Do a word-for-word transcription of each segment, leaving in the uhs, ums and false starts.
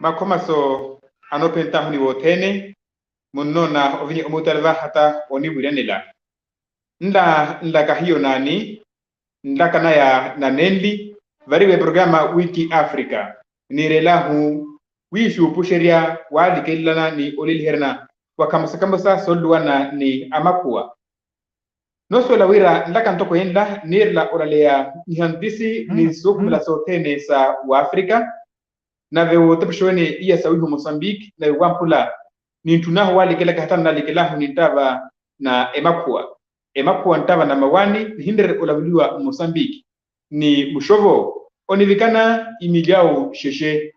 Makhomaso anoophentahu ni wothene munnoona ovinya omutalava hata oniwiranela. Nla nlaka hiyo naani? Nlaka naya nanenli variwe programa wiki africa. Niirelahu wi xuupuxerya waalikelelana ni oliliheryana wakhamusakhamusa sonluwana ni amakhuwa. Noosuwela wira nlaka ntoko yenla niirela olaleya nihantisi ni suukhumela sothene sa wafrika. Nave wootepexewene iya sawiha omosambiki nave wamphula nintthun'ahu waalikelaka hata nnalikelahu ninttava na emakhuwa. Emakhuwa ntava na mawani nihinrere olavuliwa mmosambiki ni muxovo onivikana imilyawu xexe.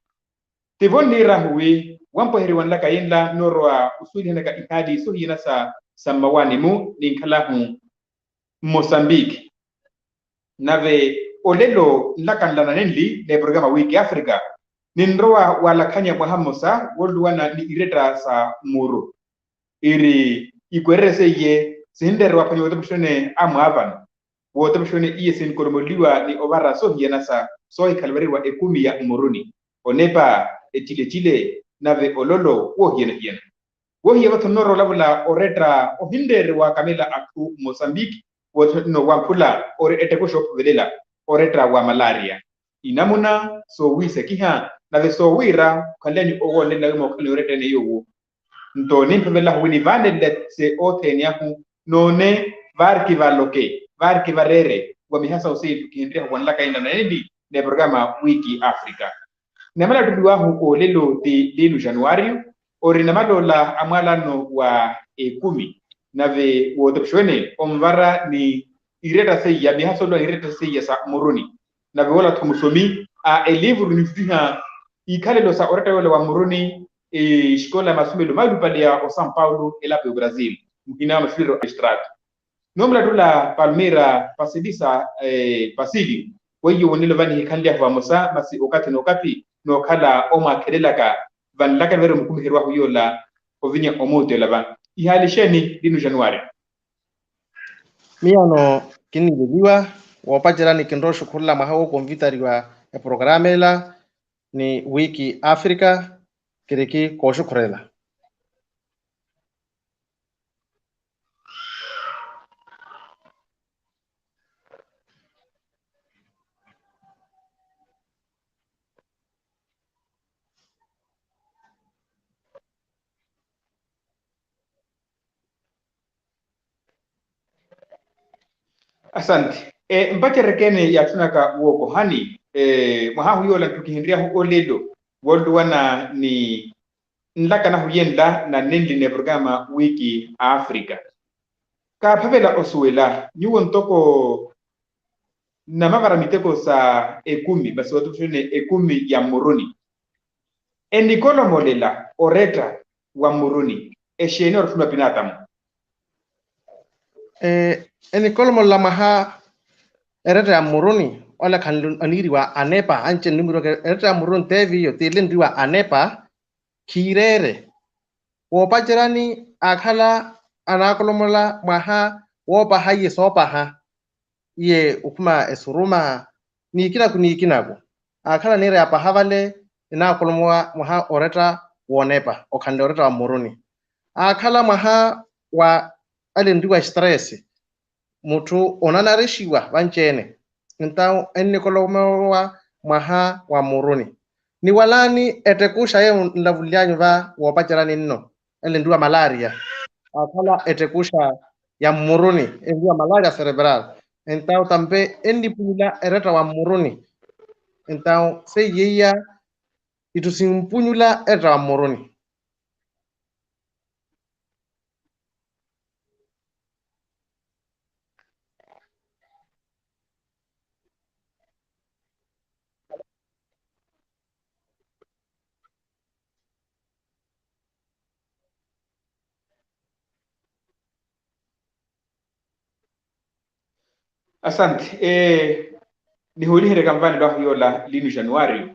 Tivo nniirahu wi wampweheriwa nlaka yenla noorowa osuwelihanaka ihaali sohiyana sa sa mmawani-mu ninkhalahu mmosambiki. Nave olelo nlaka nla nanenli n'eprograma wiki africa ninrowa waalakhanya mwaha mmosa wooluwana ni iretta sa mmuru. Iri ikwererye seiye sihinreere waphwanya wootepexene amwaavano wootepexene iye sinkolomoleiwa ni ovara sohiyana sa soohikhala variwa ekumi ya mmuruni, onepa, ecile-cile nave ololo woohiyana-hiyana. Wohiya vathi onnoora olavula oretta ohinreere waakamela atthu mmosambiki wootepexene wamphula ori etteko xoophuvelela oretta wa malaria. Inamuna soowiisekiha nave soowiira okhanlyani owoonela wima okhala ni oretta ene yoowo. Nto nimphevelahu wi nivaanelele se othene ahu noone vaariki valoke vaariki vareere wa mihasa oseyi kihinryahu wanlaka yenla nanenli n'eprograma wiki africa. Namala ttuliwahu olelo ti lino januwario ori namala ola a mwalano wa ekumi. Nave wootepexewene onvara ni iretta seiya mihasa oluwa ni iretta seiya sa mmuruni. Nave wola-tho musomi a eliivuru ninttutiha ikhalelo sa oretta yoola wa mmuruni. Exikola ya masumelo malupale ya osão paulo elapo ya obrasil muhina wa maxuliro a estrato. Noomulattula palmira pasilisa pasilio weiyo wonelo vanihikhanlyahu vamosa masi okathi n'okathi nookhala omwaakhelelaka vanlaka nivariwe mukumiheryo ahu yoola ovinya omuutela va. Ihaali exeeni lino januwario? Miyano kinniileliwa woopacerani kinrowa oxukhurela mwaha wo konvitariwa eprograma ela ni wiki africa. Kiriki kooxukhurela. Asante. Mpacereke-ene yaatthunaka wookohani mwaha ahu yoola nttukihenryahu olelo wooluwana ni nlaka nahu yenla nanenli n'eprograma wiki africa. Kaaphavela osuwela nyuwo ntoko nnamavara miteko sa ekumi masi wootupuxene ekumi ya mmuruni enikolomolela oretta wa mmuruni exeeni oretta onwa pinaatamu? Enikolomolela mwaha eretta ya mmuruni ole khanlu aniiriwa anepa anci ennimwiriwaka eretta ya mmuruni t'evi iyo t'ile enriwa anepa. Khiireere woopacerani aakhala anaakolomola mwaha woopaha iye soopaha iye okhuma esuruma n'ikinaku n'ikinaku. Aakhala aniira yaapaha vale enaakolomwa mwaha oretta woonepa okhanle oretta wa mmuruni. Aakhala mwaha wa ale enriwa estress mutthu onanarexiwa vanci-ene. Entawu ennikolomowa mwaha wa mmuruni niwalaani ettekuxa yeeyo nlavuly'anyu va woopacerani nno ele enriwa malaria. Aakhala ettekuxa ya mmuruni enriwa malaria cerebral. Entawu tampe ennipunyula eretta wa mmuruni. Entawu seiya iya itthu simpunyula eretta wa mmuruni. Asante. Nihuuliheryaka nvanelo ahu yoola lino januwario.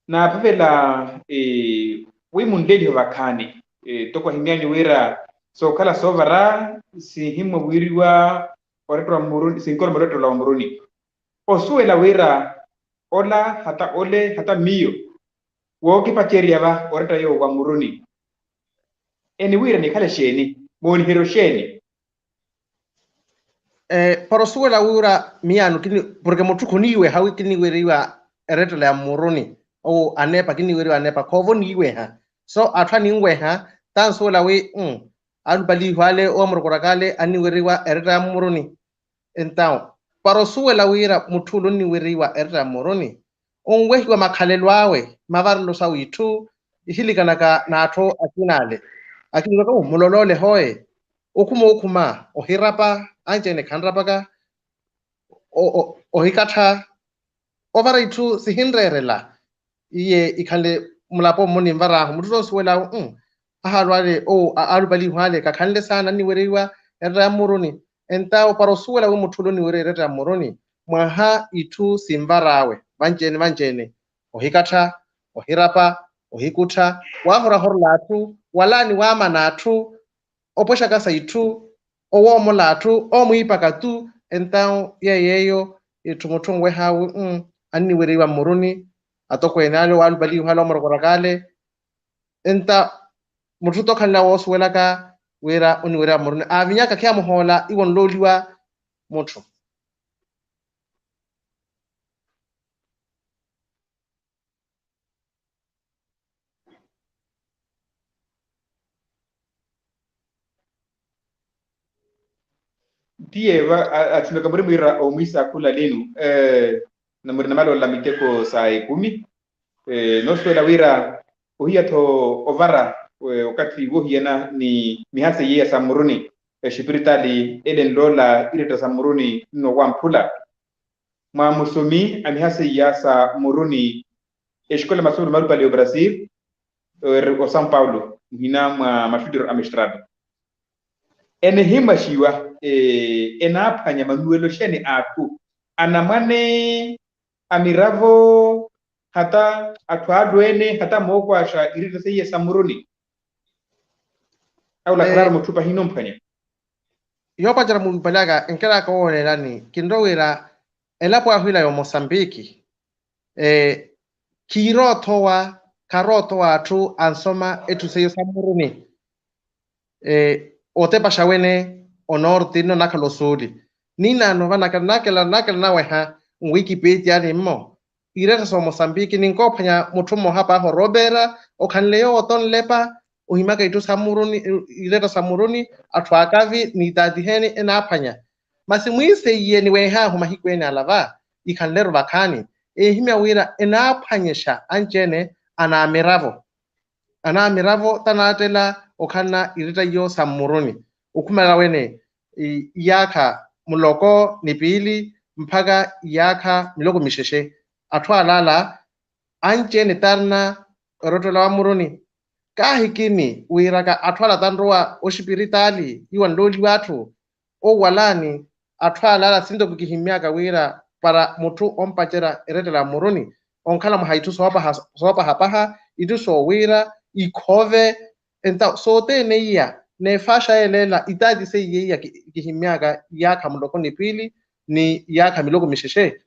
Naaphavela wi munleeliho vakhaani ntoko ahimy'anyu wira sookhala soovara sinhimwa wiiriwa oretta wa mmuruni sinkolomola oretta ola wa mmuruni. Osuwela wira ola hata ole hata miyo wookipacerya va oretta yoowo wa muruni. Eni wira nikhale xeeni? Mooniheryo xeeni? Para osuwela wira miyaano porke mutthu khuniiweha wi kiniweriwa erettela ya mmuruni. Owo aneepa kiniweriwa aneepa khoova oniiweha. So atthu aninweha tansuwela wi alupaliihu ale owo amurokoraka ale anniweriwa erettela ya mmuruni. Entawu para osuwela wira mutthu ole onniweriwa erettela ya mmuruni onwehiwa makhalelo awe mavarelo sawe itthu ihilikanaka n'atthu akina ale. Akiniwaka muloloole hoye okhuma okhuma ohirapa anci-ene khanrapaka ohikattha ovara itthu sihinreerela. Iye ikhanle mulapo mmo ninvar'ahu mutthu tonsuwel'ahu. Ahaalu ale owo alupalihu ale kakhanle saana anniwereriwa eretta ya mmuruni. Entawo para osuwela wi mutthu ole onniwereriwa eretta ya mmuruni mwaha itthu sinvar'awe vanci-ene vanci-ene ohikattha ohirapa ohikuttha wahorahorela atthu wala ni waamana atthu opwexaka sa itthu owoomola atthu omwiipaka tu. Entawo yeeyo itthu mutthu onweha wi anniweriwa mmuruni atokweene ale owaalupalihu ale omurokoraka ale. Enta mutthu tokhanle woosuwelaka wira onniweriwa mmuruni aavinyaka khiyamuhoola iwo nlooliwa mutthu. Tiye va atthunaka muri mwira omwiisa khula linu. Namuri namalolela miteko sa ekumi. Noosuwela wira ohiya-tho ovara okathi woohiyana ni mihasa iya sa mmuruni. Exipiritaali ele enloola iretta sa mmuruni nno wamphula mwa musumi a mihasa iya sa mmuruni. Exikola masumulu malupale ya obrasil o são paulo muhina mwa maxuttiro a mestrado. Ene himwaxiwa enaaphwanya manuwelo xeeni a atthu anamwane a miravo hata atthu alweene hata mookwaxa iretta seiye sa mmuruni. Awo lakharari mutthu pahina omphwanya. Yoopacerya mulupale aka enkeraka owoolelani kinrowa wira elapo ahu ila ya omosambiki khiira othowa kharoothowa atthu ansoma etthu seiyo sa mmuruni. Otepaxa wene onorti nno nakhala osuuli. Ninaano vanakela nakela naweha nwikipeti ani mmo iretta sa omosambiki ninkoophwanya mutthu mmoha paahi oroopera okhanle yoowo tonlepa ohimaka itthu sa mmuruni iretta sa mmuruni atthu akavi n'itaatiheeni enaaphwanya. Masi mwiiseiye niweehaahu mahiku ene ala va ikhanleru vakhaani eehimya wira enaaphwanyexa anci-ene anaamiravo. Anaamiravo tanaattela okhanna iretta iyo sa mmuruni okhumela wene iyaakha muloko ni piili mpakha iyaakha miloko mixexe. Atthu alaala anci-ene tarina erottela wa mmuruni. Kaahikini wiiraka atthu ala tanrowa oxipiritaali iwo anlooliwa atthu owalani atthu alaala sintoko kihimmyaka wira para mutthu ompacerya erettela mmuruni onkhala mwaha itthu soopahapaha itthu soowiira ikhoove. Entawo sothene iya n'efaaxa yeeleela itaati seiye iya kihimmyaka iyaakha muloko ni piili ni iyaakha miloko mixexe.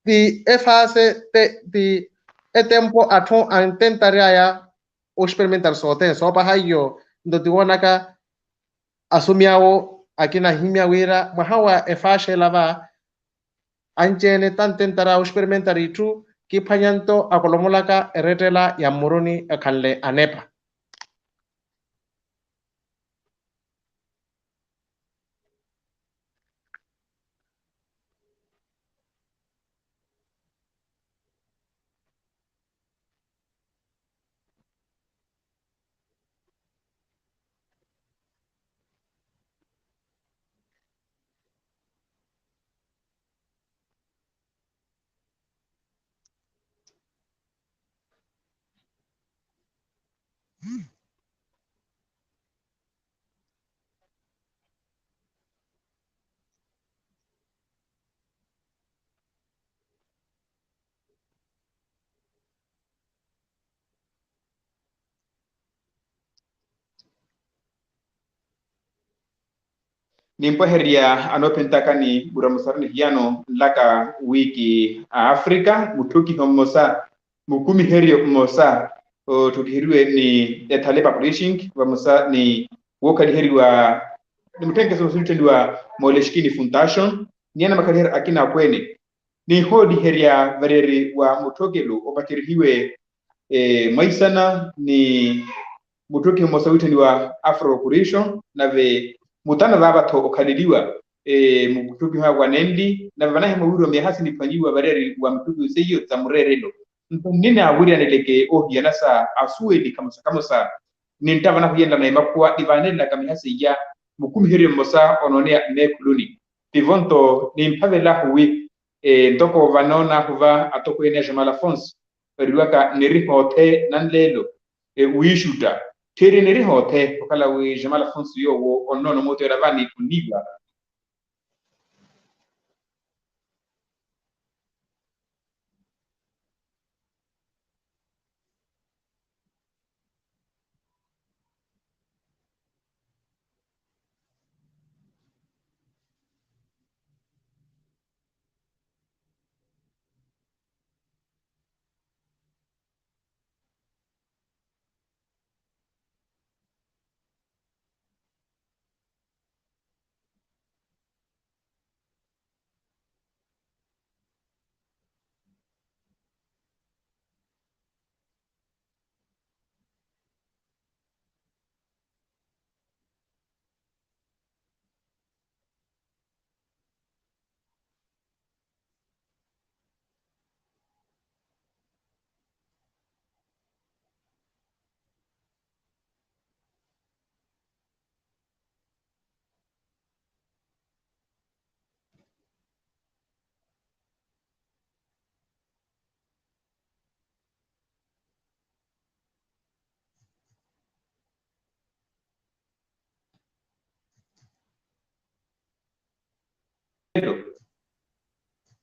Ti efaase ti etempo atthu antentary'aya oxiperimentari sothene soopaha iyo nto tiwoonaka asumi awo akina ahimmya wira mwaha wa efaaxa ela va anci-ene tantentara oxiperimentari itthu kiphwanya nto akolomolaka erettela ya mmuruni ekhanle anepa. Nimpwehererya anoophentaka ni muramusarani hiyano nlaka wiiki a afrika mutthukiho mmosa mukumiheryo mmosa otthukiheriwe ni ethale publishing vamosa ni wookhaliheriwa ni mutthenkeso mmosa otthenliwa moleskini fundation ni anamakhaliheri akina akweene. Nihooliherya variyari wa mutthokelo opacerihiwe mwaisana ni mutthokihi mmosa witthaniwa afro operation nave mutana vaava-tho okhaleliwa mutthokihi wa nenli nave vanahimwa wiiriwa miyaha siniphwanyiwa variyari wa mitthokihi seiyo sa mureerelo. Nto nnina wiriyaneleke oohiyana sa asuweli khamosa khamosa nintta vanahuyenlana emakhuwa nivaanelelaka miyaha seiya mukumiheryo mmosa onooneya mmeekhuluni. Tivo-nto nimphavelahu wi ntoko vanoon'ahu va atokweene a jamal afonso variwaka nirihoothe nanleelo wiixutta tthiri nirihoothe okhala wi jamal afonso yoowo onnoona omuuteela vaani onniiwa.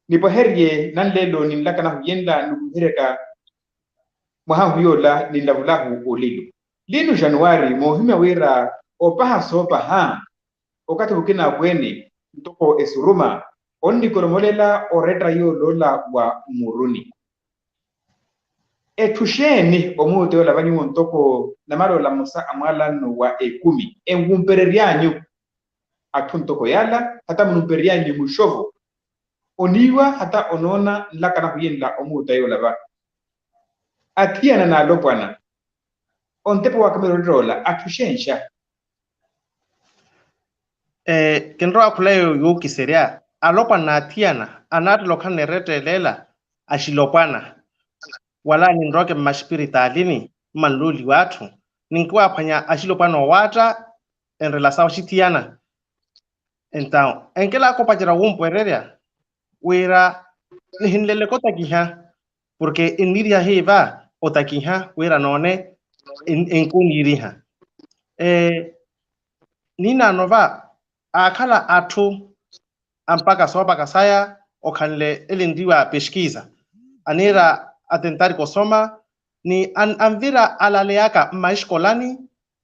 Nipweherye nanleelo ninlakanahu yenla nikuheryaka mwahahu yoola ninlavulahu olelo. Liinu januwari moohimya wira opaha soopaha okathi mukina akweene ntoko esuruma onnikolomolela oretta yooloola wa muruni. Etthu xeeni omuuteya olava nyuwo ntoko namaloola mmosa a mwaalanno wa ekumi enwumperery'anyu? Atthu ntoko yaala hata munumperery'anyu muxovo oniiwa hata onoona nlakanahu yenla omuuteya olava athiyana n'alopwana ontepa wakamela orettoola atthu xenxa. Kinrowa khula yo yuukiserya alopwana n'athiyana anaattela okhala nerettelela axilopwana wala ninroke mmaxipiritalini mmanluuliwa atthu ninkiwaphwanya axilopwana owaatta enrela sawe axithiyana. Entawo enkelaaka opacerya wumpwererya wira nihinleleke otakiha porke enniriha hiiva otakiha wira noone enkuuniiriha. Niinaano va aakhala atthu ampaka soopaka saya okhanle ele nriwa peskiisa aniira atentari kosoma ni anvira alaleyaka mmaxikolani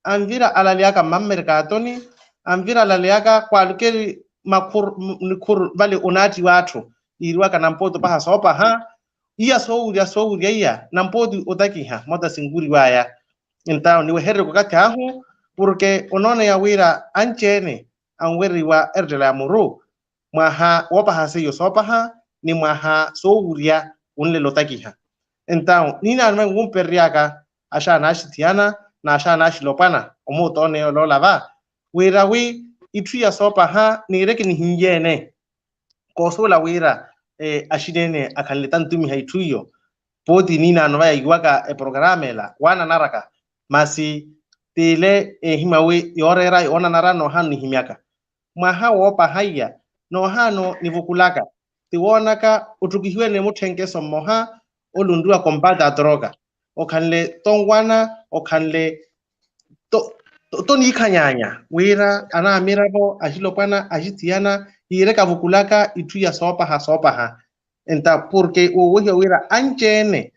anvira alaleyaka mmammerkatoni anvira alaleyaka kwalukeri makhuru nikhuru vale onaattiwa atthu yiiriwaka nampooti opaha soopaha iya soowurya soowurya iya nampooti otakiha mota sinvuriwaya. Entawo niwehererye okathi ahu porke onooneya wira anci-ene anwereriwa erettela ya muru mwaha woopaha seiyo soopaha ni mwaha soowurya wunlela otakiha. Entawo niinaano mwe wumpereryaka axaana axithiyana n'axaana axilopwana omuuta oneya oloola va wira wi itthu iya soopaha niireke nihinyeene koosuwela wira axineene akhanle tantumiha itthu iyo. Pooti niinaano va yaiwaka eprokarama ela waananaraka masi t'ile eehimya wi yooreera yoonanara noohaano nihimyaka mwaha woopaha iya noohaano nivukulaka ti woonaka otthukihiwene mutthenkeso mmoha olunriwa kombata troka okhanle tonwana okhanle toniikhanyaanya wira anaamiravo axilopwana axithiyana yiireka vukulaka itthu iya soopaha soopaha. Enta porke woowehiwa wira anci-ene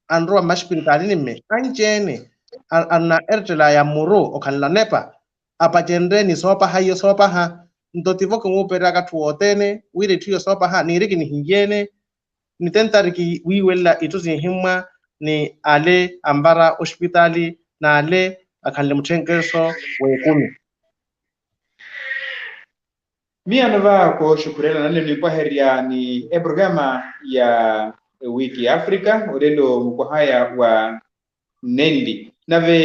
anrowa mmaxipiritalini mme anci-ene anna erettela ya mmuru okhanle onepa apacenrye ni soopaha iyo soopaha. Nto tivo kinwuupereryaka atthu wothene wira itthu iyo soopaha niiriki nihinyeene ni tentariki wiiwelela itthu sinhimmwa ni ale anvara oxipitaali n'ale akhanle mutthenkeso w'ekumi. Miyo ano va kooxukhurela nanle nimpwaherya ni eprograma ya wiki ya afrika olelo mukwahaya wa nenli nave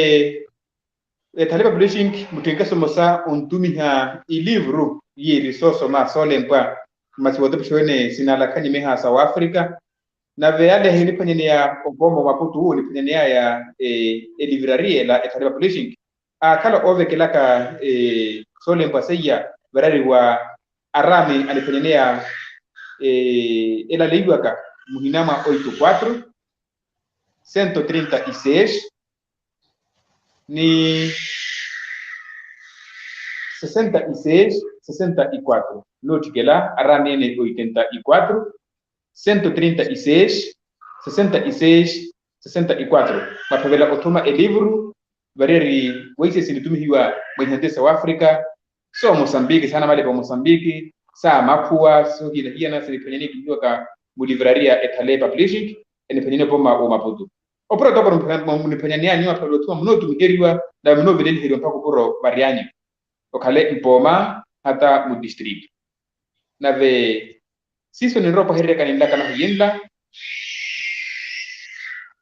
ethale publishing mutthenkeso mmosa ontumiha ilivuru iye eri soosoma soolempwa masi wootopixewene sinalakhanyimiha sa wafrika. Nave ale ahiniphwanyaneya ovooma omaputu wu oniphwanyaneyaya elivraria ela ethale publishing aakhala oovekelaka soolempwa seiya varari wa araami aniphwanyaneya elaleiwaka muhina mwa oito quatro, cento trinta y seis ni sesenta y seis, sesenta y quatro. Nootthikela araami ene oitenta y quatro, cento trinta y seis, sesenta y seis, sesenta y quatro. Maphavela othuma elivuru variyari waisesi nitumihiwa mwa ihantesi sa wafrika, so mosambiki saana malepa mosambiki, sa makhuwa sohiyana-hiyana siniphwanyaniye kinihiwaka mulivraria ethale publishing eniphwanyaniye opoma wa maputu. Opuro toko muniphwanyaneya nyuwo aphavela othuma munootumiheriwa nave munooveleliheriwa mpakha opuro vary'anyu okhale mpooma hata mudistritu. Nave siiso ninrowa opahererya kaninlaka nahu yinla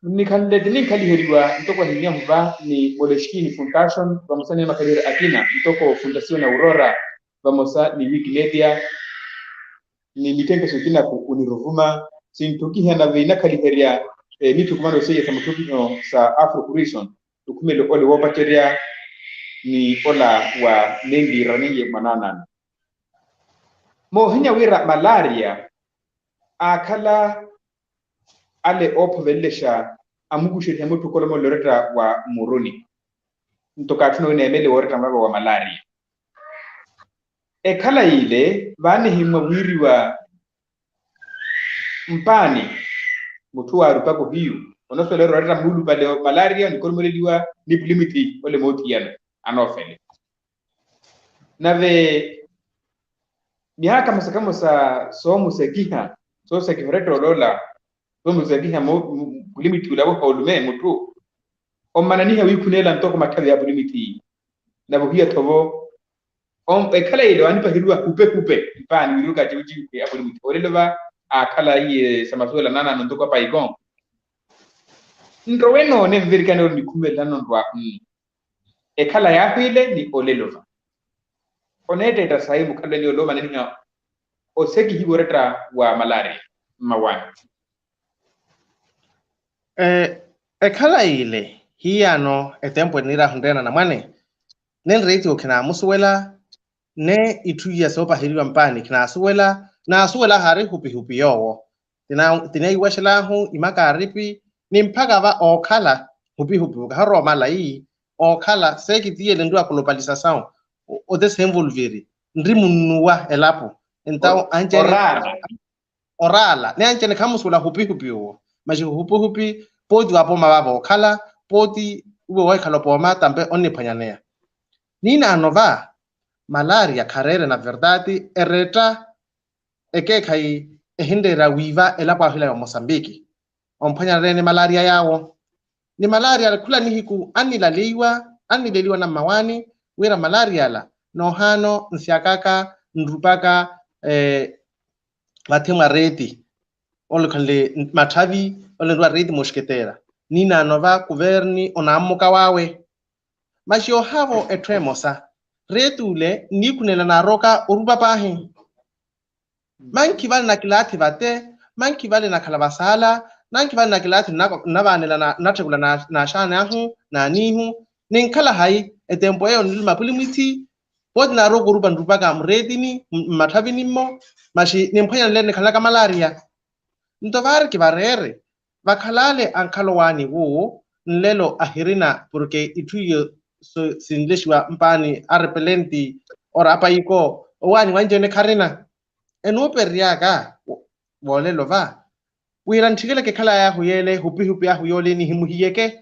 nikhanle tininkaliheriwa ntoko ahinyahu va ni moleskin funtation vamosa ni makaliheryo akina ntoko funtation aurora vamosa ni wikimedia ni mitthenkeso ikinaku oniruvuma sinthukiha nave inakhaliherya mithukumano seiya sa muthukiho sa afrocuration. Okhumelo ole woopacerya ni ola wa nenli iraninye mwananano moohinya wira malaria aakhala ale oophovelelexa amukuxeriha mutthu okolomolela oretta wa mmuruni. Nto kaatthuna wineemele woretta mavava wa malaria ekhala yile vaanihimmwa wiiriwa mpaani mutthu waarupaka ohiyu onosuwela wira oretta muulupale malaria onikolomoleliwa ni pulimithi ole moothiyano anoofele. Nave mihaakha mosakha mosa soomusekiha soosekiha oretta oloola soomusekiha pulimithi ulaweha olume mutthu ommananiha wiikhuneela ntoko matthavi a pulimithi nave ohiya-tho vo ekhala yile waanipaheriwa hupe-hupe mpaani wiiruka aciwiciwikhi a pulimithi olelo va aakhala iye sa masuwela naanaano ntoko apaikon. Nrowe noone nvirikani olo nikhumelelano nrwa ekhala yaahwiile ni olelo va oneetteetta sayi mukhalweni olomananiha osekihiwa oretta wa malaria mmawaani. Ekhala yile hiyano etempo eniiraahu nreena namwane nenreitiwo khinaamusuwela ne itthu iya soopaheriwa mpaani khinaasuwela naasuwela haari hupihupi yoowo. Tinaiwaxelahu imakaaripi ni mpakha va ookhala hupihupi okaharwa omala ii ookhala seekitiyele nriwa kulopalisasawu otesenvolviri nri munnuwa elapo entawo anjene oraala ni anjene khamusuwela hupihupi owo. Maxi hupihupi pooti waapooma vaava ookhala pooti uwe wahikhala opooma tampe onniphwanyaneya. Niinaano va malaria khareere na verdade eretta ekeekhayi ehinreera wiiva elapo aahila ya omosambiki omphwanya nareene malaria yaawo. Ni malaria khula nihiku annilaleiwa annileliwa na mmawaani wira malaria ala noohaano nsyakaka nrupaka vathi mwa reeti ole okhanle matthavi ole nrwa reeti moxiketeera. Niinaano va kuverni onaammuka waawe maxi yoohaavo etthu emosa reeti ole nniikhunela naaroka orupa paahi. Mankhi vale na kilaathi vate mankhi vale nakhala vasaala nankhi vale na kilaathi nnavaanela natthekula naaxaani ahu naaniihu. Ninkhala hayi etempo eyo niluma pulimwithi pooti naaroka orupa nrupaka mureetini mmatthavini mmo maxi nimphwanyaneleni nikhalanaka malaria. Nto vaari kivareere vakhalale ankhala owaani wu nlelo ahirina porke itthu iyo sinlexiwa mpaani arepelenti ora apaiko owaani wanci-ene kharina. Enuupereryaka woolelo va wira ntthikele kekhalay'ahu yeele hupihupi ahu yoole nihimuhiyeke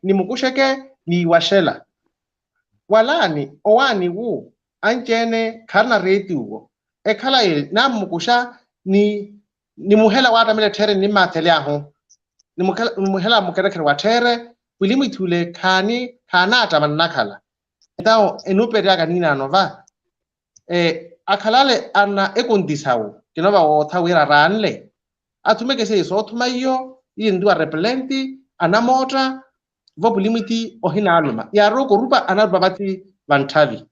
nimukuxeke niiwaxela. Walaani owaani wu anci-ene kharina reeti uwo ekhala yeele naammukuxa ni Ni muhela waattamela etthere ni mmaathelyahu, ni muhela mukerekhere wa ttheere, pwilimwithi ole khaani khaanaattama nnakhala. Entawo enuuperyaka niinaano va. Akhalale ana ekontisawu kinoova wootha wira araanle, athumeke seiyo soothuma iyo, iye ntuwa repelenti, anamootta. Vo pwilimwithi ohinaaluma yaaruka orupa analupa vathi vantthavi.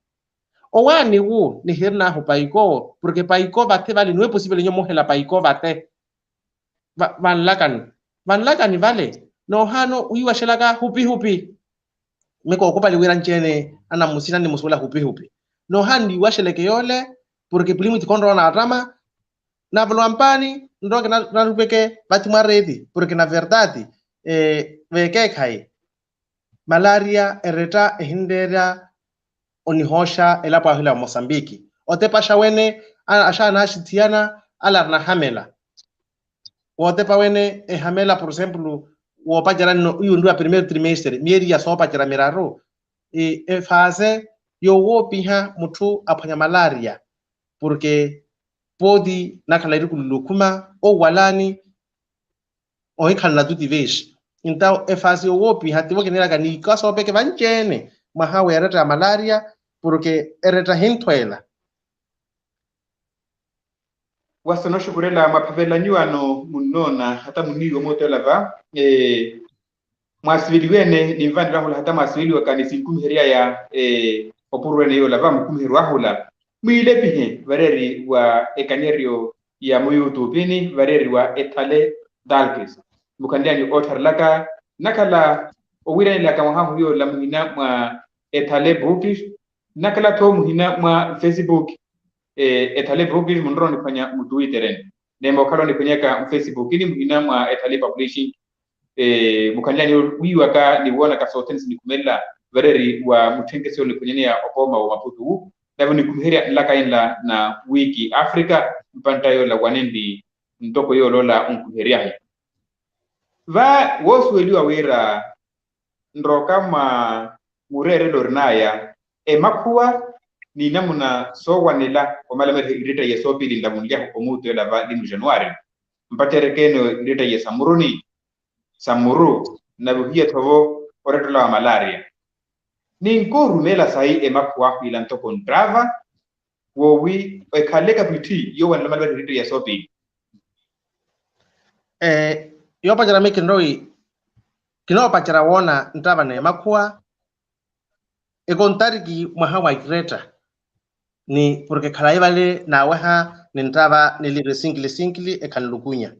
Owaani wu nihirinaahu paiko, porke paiko vathe vale nuwe posivele nyo muhela paiko vathe. Vanlakani vanlakani vale, noohaana owiiwaxelaka hupihupi. Miko okupali wira nci-ene anammusina nimusuwela hupihupi. Noohaana niiwaxeleke yoole, porke pwilimwithi khonrowa onaattama. Navolowa mpaani nroke, narupeke vathi mwa reeti porke na vertaati. Veekeekhayi, malaria eretta ehinreerya onihooxa elapo ahila wa mosambiki. Otepaxa wene, axaana axithiyana ale arinahamela. Wootepa wene ehamela por esempulu, woopacerya nno iwo nri wa primeiro trimestre miyeeri ya soopacerya miraru. Efaase yowoopiha mutthu aphwanya malaria, porke pooti nakhala erikulu lukhuma owalani. Ohikhala natuti veexe. Entawo efaasi yowoopiha tivo kineeraka ni kasoopeke vanci-ene mwaha w'eretta ya malaria, porke eretta ehinthweela. Wasi onooxukurela mwaphavela nyuwaano munnoona hata muniiwa omootela va. Mwaasiveliwe-ene ninvanela ohula hata mwaasiveliwaka ni sinkumiheryaya. Opurwa-ene yoola va mukumiheryo ahula mwiilepihe vareeri wa ekanyeryo ya muyutupini vareeri wa ethale dalkis. Mukhanlyani oottharelaka nnakhala owiiranelaka mwaha ahu yoola muhina mwa ethale bookish. Nnakhala-tho muhina mwa facebook. Ethale bookish munrowa oniphwanya mutwitter-ene. Neema okhala oniphwanyaka mufesipukini muhina mwa ethale publishing. Mukhanlyani wiiwaka ni woonaka sothene sinikhumelela vareeri wa mutthenkeso oniphwanyaneya okooma wa maputu. Nave onikhumiherya nlakayi nla na wiki africa mpantta yoola wanenli ntoko yooloola onkhumiheryahi. Va woosuweliwa wira nrooka mwa mureerelo orinaya emakhuwa ni namuna soowanela omala mweettha irettaiya soopili nlavunlyahu omuutu ela va limu januwari. Mpacereke-ene irettaiya sa muruni sa muru nave ohiya-tho vo orettela wa malaria. Ninkoorumela sayi emakhuwa ahu ila ntoko nttava woowi ekhaleleke apwitti yoowanela omala mweettha irettaiya soopili. Yoopacerya miyo kinrowi kinoopacerya woona nttava n'emakhuwa. Ekontariki mwaha wa iretta ni porke khalayi vale naaweha ninttava nilire sinkili sinkili ekhanlukunya.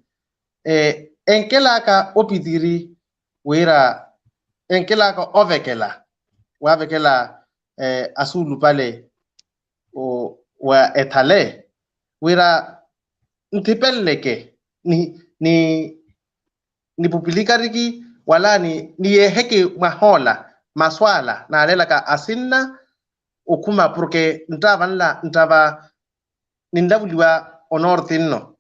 Enkelaka opitiri wira enkelaka ovekela waavekela asuulupale wa ethale wira nthipeleleke ni ni nipupulikariki wala ni niyeeheke mwahoola maswaala naalelaka asinna okhuma porke nttava nla nttava ninlavuliwa onorti nno.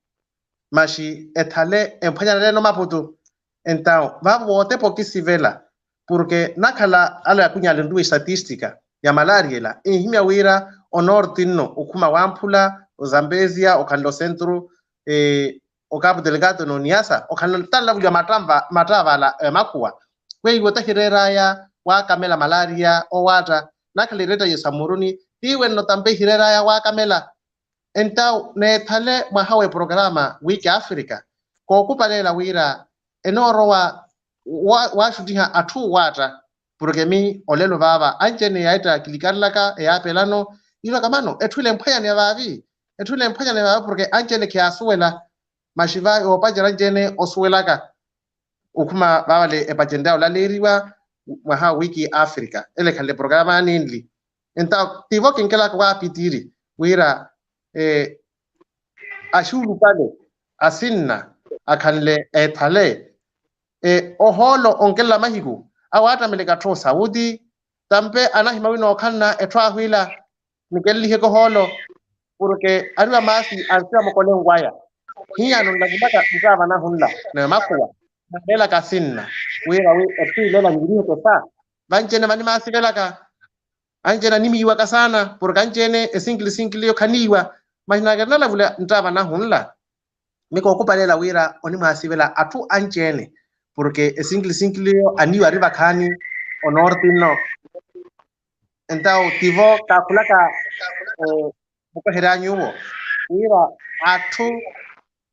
Maxi ethale emphwanyanela ene omaputu. Entawo vaavo vootepa okisivela porke nakhala ale akwiny'ale nruwa estatistika ya malaria ela enhimya wira onorti nno okhuma wamphula ozambesia okhanle osentru okapu delegado n'oniasa okhanle tanlavuliwa mattava ala emakhuwa. Weiwo tahireeraya wakamela malaria owaatta nakhala irettaiye sa muruni tiiwe nno tampe ihireeraya wakamela. Entawo neethale mwaha w'eprokarama wiki africa kookupalela wira enoorowa waaxuttiha atthu owaatta. Porke mi olelo vaava anci-ene yaetta kilikarilaka eyaapelano yiiraka mano etthu ila emphwanyaneya vaavi. Etthu ila emphwanyaneya vaavi porke anci-ene khiyaasuwela. Maxi va yoopacerya anci-ene osuwelaka okhuma vaavale epacenrya olaleeriwa mwaha wiki africa ele ekhanle programa ninli. Entawo tivo kinkelaka waapitiri wira axuulupale asinna akhanle ethale ohoolo onkelela mahiku awaattameleka atthu osawuti. Tampe anahimya winookhanna etthu ahu ila nikeleliheke ohoolo porke ariwa maasi ansiwa mokolenwaya. Hiyano nlavulaka nttaava nahu nla n'emakhuwa naalelaka asinna wira wi etthu ilela niriheke sa vanci-ene vanimaasivelaka. Anci-ene animiiwaka saana porke anci-ene esinkili sinkili eyo khaniiwa. Maxi naakerinalavula nttaava nahu nla Miko okupalela wira onimwasivela atthu anci-ene, porke esinkili sinkili yo aniiwari vakhaani onorti nno. Entawu tivo kaakhulaka, mukoheryanyu uwo wira atthu,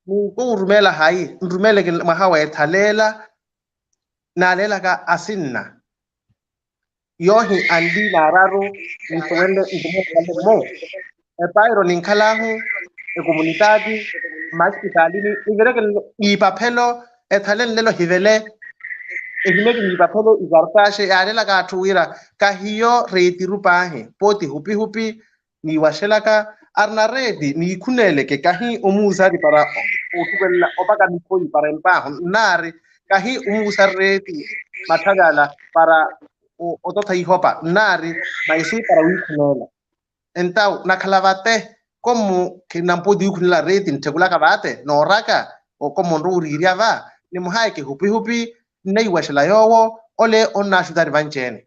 ninkuwurumela hayi nrumeleke mwaha w'ethalela, naalelaka asinna yoohi anli naararu, nisuwenle nrumeleke mmu epairo ninkhalahu, ekomunitaati, mmaspitaalini nivireke iipaphelo, ethale nlelo hivele, ehimeke niipaphelo ikartaxe yaalelaka atthu wira kahiyo reetiru paahi pooti hupihupi, niiwaxelaka arina reeti niikhuneeleke kahi omuusari para otupelela opaka mikhoyi para empaahu nnaari kahi omuusari reeti matthali ala para ototha ihopa nnaari maisi para wiikhuneela. Entawu nakhala vate komu khinamputi wiikhuneela reeti ntthekulaka vate nooraka okomo onrowa oriirya va nimuhayeke hupihupi nneiwaxela yoowo ole onnaaxutari vanci-ene.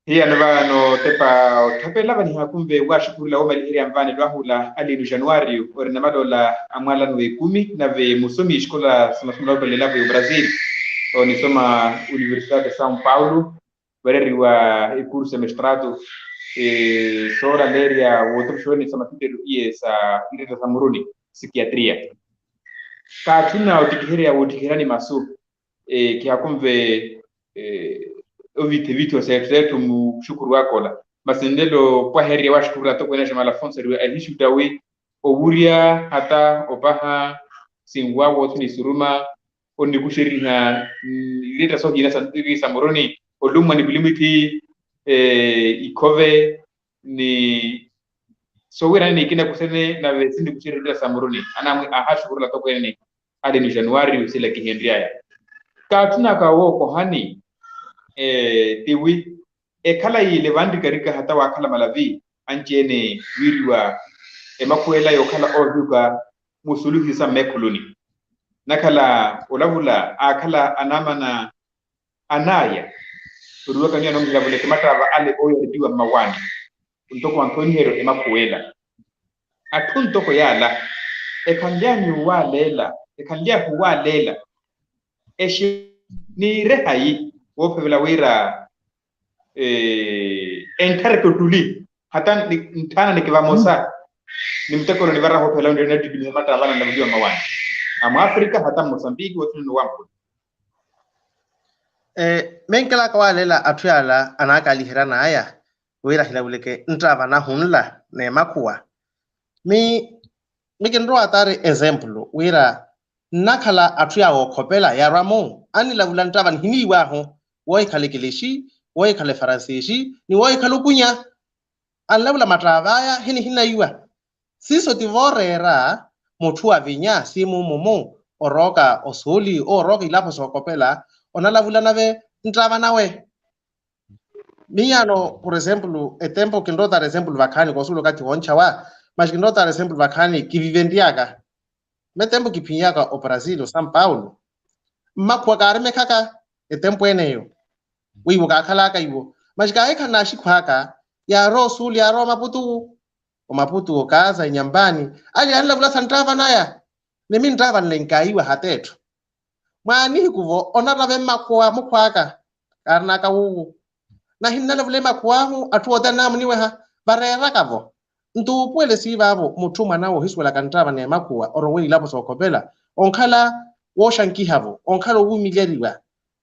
Hiyano vano tepa otthapelela vanihakunve waaxukhurula woomaliherya nvaanelo ahula alinu januwaariyu orina maloola a mwaalano w'ekumi nave musomi exikola sa masomo lawupalela vo obrasil onisoma universidade de são paulo, vareriwa ekursu ya mestrato sooraleerya wootoxoweni sa mafiteriyo iye sa iretta sa muruni, sikiatria. Kaatthuna ottikiherya woottikiheryani masu kihakunve ovitha evitho seethu seethu muxukhuru akola. Masi nlelo pwahererya waxukhurula atokweene axamala fonse ariwa ahixuttawi owurya hata opaha sinwa wothuna isuruma onnikuxeriha iretta sohina sa muruni olummwa ni kulimitthi ikhove ni sowirani nikina kusene nave sinnikuxeriha iretta sa muruni. Anamwi aahaxukhurula atokweene alinu januwaari osila kihenryaya. Kaatthunaka wookohani tiwi ekhala yiile vanrikarika hata waakhala malavi anci-ene wiiriwa emakhuwa ela yookhala oohiuka musuluhi sa mmeekhuluni. Nakhala olavula aakhala anaamana anaya oriwaka nyuwo anoohilavuleke mattaava ale ooyareliwa mmawaani ntoko wa nthoniheryo emakhuwa ela. Atthu ntoko yaala ekhanly'ahu waaleela ekhanly'ahu waaleela exi niire hayi woophevela wira entthare tottuli hata ntthaana niki vamosa ni muteko ole onivaraha opheela onreera nattitimiha mattaava analavuliwa mmawaani a mwafrika hata mmosambiki wothunene owampula. Minkelaka waaleela atthu yaala anaakaliheryan'aya wira ahilavuleke nttava nahunla n'emakhuwa. Mi mi kinrowa ataari esempulu wira nnakhala atthu yaawo okhopela yarwa-mu annilavula nttava nihiniiw'ahu woohikhala ekeleshi woohikhala efaransexi ni woohikhala okunya. Anlavula mattraav'aya hinihinaiwa siiso ti vooreera mutthu avinya simuumumu orooka osuuli oorooka ilapho sookopela onalavula nave nttava nawe. Miyaano por esempulu etempo kinrootara esempulu vakhaani koosuwela okathi woontxawa maxi kinrootara esempulu vakhaani kivivenry'aka metempo kiphin'yaka obrasil osão paulo mmakhuwa kaarimekhaka etempo en'eyo wiiwo kaakhal'aka iwo maxi kaahikhala n'axikhw'aka yaarowa osuuli yaarowa omaputuku omaputuku okaasa enyampani ale anlavulasa nttava naya ni mi nttava nle nkaiwa hata etthu mwaanihiku vo onarave mmakhuwa mukhw'aka kaarin'aka wuuwu nahinnalavula emakhuw'ahu atthu othene anaamuniweha vareeraka-vo nto wuupuwele siivaavo mutthu mwan'awe ohisuwelaka nttava n'emakhuwa orowa ilapo sookhopela onkhala wooxankiha-vo onkhala owuumileriwa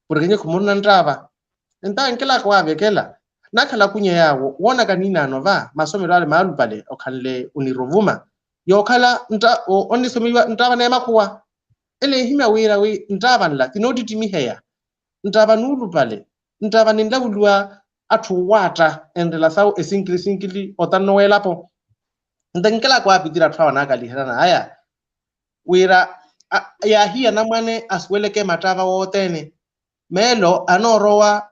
porke nyi khumurina nttava entankela kawavekela nakhala kunya yaawo woonaka niinaano va masomelo ale maalupale okhanle onirovuma yookhala onnisomiwa nttava n'emakhuwa ele ehimya wira wi nttava nla tinoottitimiheya nttava nuulupale nttava ninlavuliwa atthu owaatta enrela sawu esinkili sinkili otanno w'elapo nto nkela kawapitira atthu awo anaakaliheryan'aya wira yaahiya anamwane asuweleke mattava wothene meelo anoorowa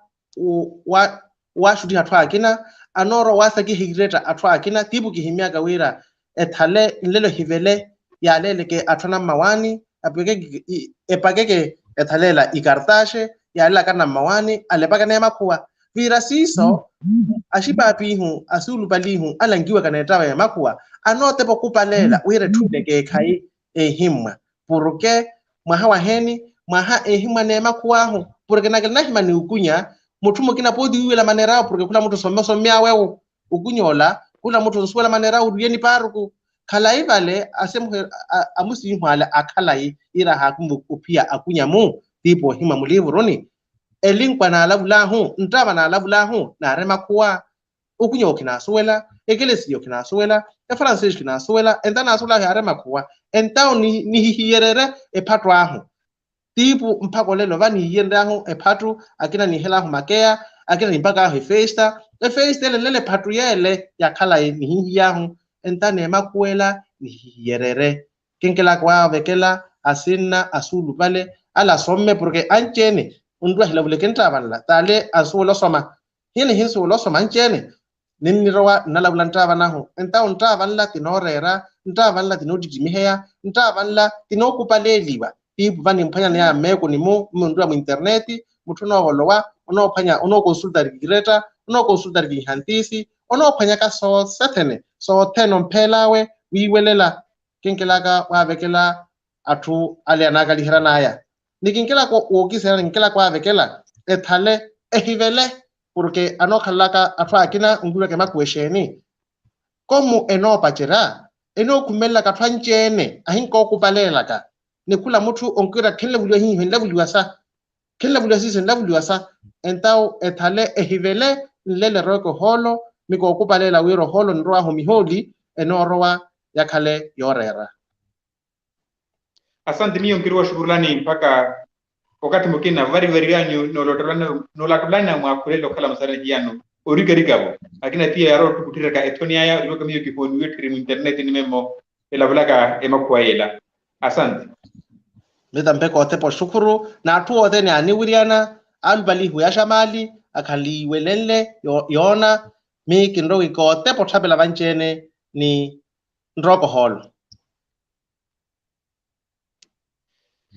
waaxuttiha atthu akina anoorowa waasakiha iretta atthu akina tiipu kihimyaka wira ethale nlelo ehivele yaaleeleke atthu anammawaani epakeke ethaleela ikartaxe yaalelaka anammawaani alepaka n'emakhuwa Vira siiso, axipaapihu asuulupalihu alankiwaka n'ettava ya makhuwa, anootepa okupaleela wira etthu ile ekeekhayi ehimmwa. Porke mwaha waheeni? Mwaha ehimmwa n'emakhuw'ahu. Porke nakela nahimani okunya mutthu mukina pooti wiiwela maneera awe porke khula mutthu osomme osomme awe-wo. Okunya ola khula mutthu onsuwela maneera awe oriyeni paaruku. Khalayi vale amusiihwaale akhalayi iira ahaakumva ophiya akunya-mu. Tiipo ohimwa muliivuruni elinkwa naalavul'ahu, nttava naalavul'ahu naari emakhuwa. Okunya okinaasuwela, ekelesiya okinaasuwela, efaransesi kinaasuwela enta naasuwel'ahu yaari emakhuwa. Entawo nihihiyererye ephattu ahu. Tiipu mpakha olelo va nihihiyenry'ahu ephattu. Akina niihel'ahu makeya, akina nimpak'ahu efesta. Efesta ele nlelo ephattu y'ele ya khalayi nihihiyahu. Enta n'emakhuwela nihihiyererye. Kinkelaka waavekela asinna asuulupale ale asomme porke anci-ene onrwa ahilavule kinttaavanla t'ale ansuwela osoma. Hiyo nihinsuwela osoma anci-ene. Ninnirowa nnalavula nttaavanahu entawo nttaavanla tinooreera, nttaavanla tinoottittimiheya, nttaavanla tinookupaleeliwa. Tiipu vanimphwanyaney'aya mmeekuni-mu mmunriwa mwinterneti. Mutthu onoovolowa onoophwanya onookonsultari kiretta, onookonsultari kinhantisi, onoophwanyaka soosethene sothene ompheel'awe wiiwelela. Kinkelaka waavekela atthu ale anaakaliheryan'aya ni kinkelaka wookiseerya ni kinkelaka waavekela ethale ehivele. Porke anookhalalaka atthu akina onkiwiraka emakhuwa exeeni? Komu enoopacerya enookhumelelaka atthu anci-ene ahinkookupaleelaka. Ni khula mutthu onkiwiraka khinlavuliwa hiiho enlavuliwa sa khinlavuliwa siiso enlavuliwa sa. Entawo ethale ehivele nlelo eroweke ohoolo. Ni kookupaleela wira ohoolo nrow'ahu mihooli enoorowa yakhale yooreera. Asante miyo nkirowa oxukurulani mpakha wakathi mukina varivariy'anyu noolattulana mwaakhulelo okhala musarani hiyano orikarika-vo. Akina pia yaarowa ottukutthiryaka ethoni aya oriwaka miyo kihooniwe etthiri mwinterneti ni memmo elavulaka emakhuwa y'ela. Asante. Mitampe kootepa oxukhuru n'atthu othene aaniwiryana alupalihu ya xamaali akhaliiwelenle yoona. Mi kinrowi kootepa otthapela vanci-ene ni nrooko ohoolo.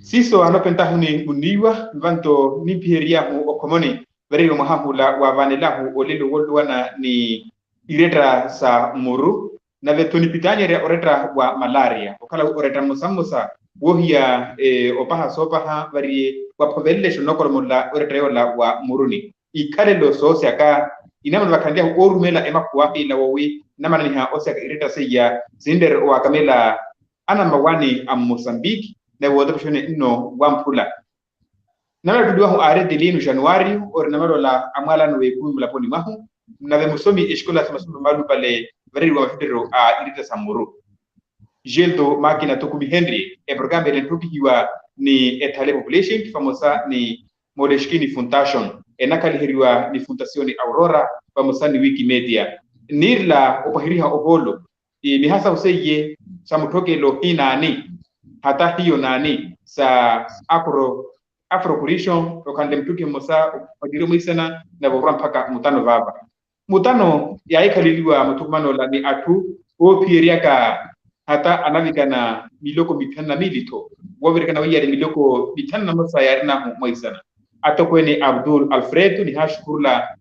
Siiso anopentahuni munniiwa vanto nimpiheriyahu okhomoni variiwe mwahahula waavanelahu olelo woluwana ni iretta sa muru. Nave-tho nipitaanyerya oretta wa malaria okhala oretta mmosa mmosa woohiya opaha soopaha variye waphovelelexa onokolomolela oretta yoola wa muruni. Ikhalelo soosyaka inamana vakhanly'ahu oorumela emakhuwa ila woowi namananiha osyaka iretta seiya sinreere owaakamela anamawani a mmosambiki. Nave wootepexoni nno wamphula namala ttuliwahu aari tilino januwari ori namala ola amwaalano w'ekumi mulaponi mwahu. Nave musomi exikola sa masomo malupale vareriwa mathutteryo a iretta sa mmuru. Gildo makina tho khumihenrye eprogramu ele entthukihiwa ni ethale population vamosa ni moleskine funtation enakhaliheriwa ni funtasiyoni aurora vamosa ni wikimedia. Niirela opwaheriha ohoolo mihasahu seiye sa mutthokelo hinaani hata hiyo naani sa afro afrokurisho okhanle mutthukhi mmosa opwaheriwe mwiisana nave orwa mpakha mutano vaava. Mutano yaahikhaleliwa muthukuman'ola ni atthu oophiyeryaka hata anavikana miloko mithanu na miili-tho woovirikana weiya ari miloko mithanu na mmosa yaarinahu mwaisana. Atokweene abdul alfredo nihaaxukhurula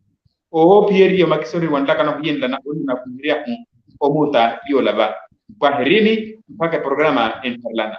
oophiyeriya omakisoni wa nlakano hiyenlana onina khuhiryahu omuuta yoola va. Pwaherini mpakha eprograma entharelana.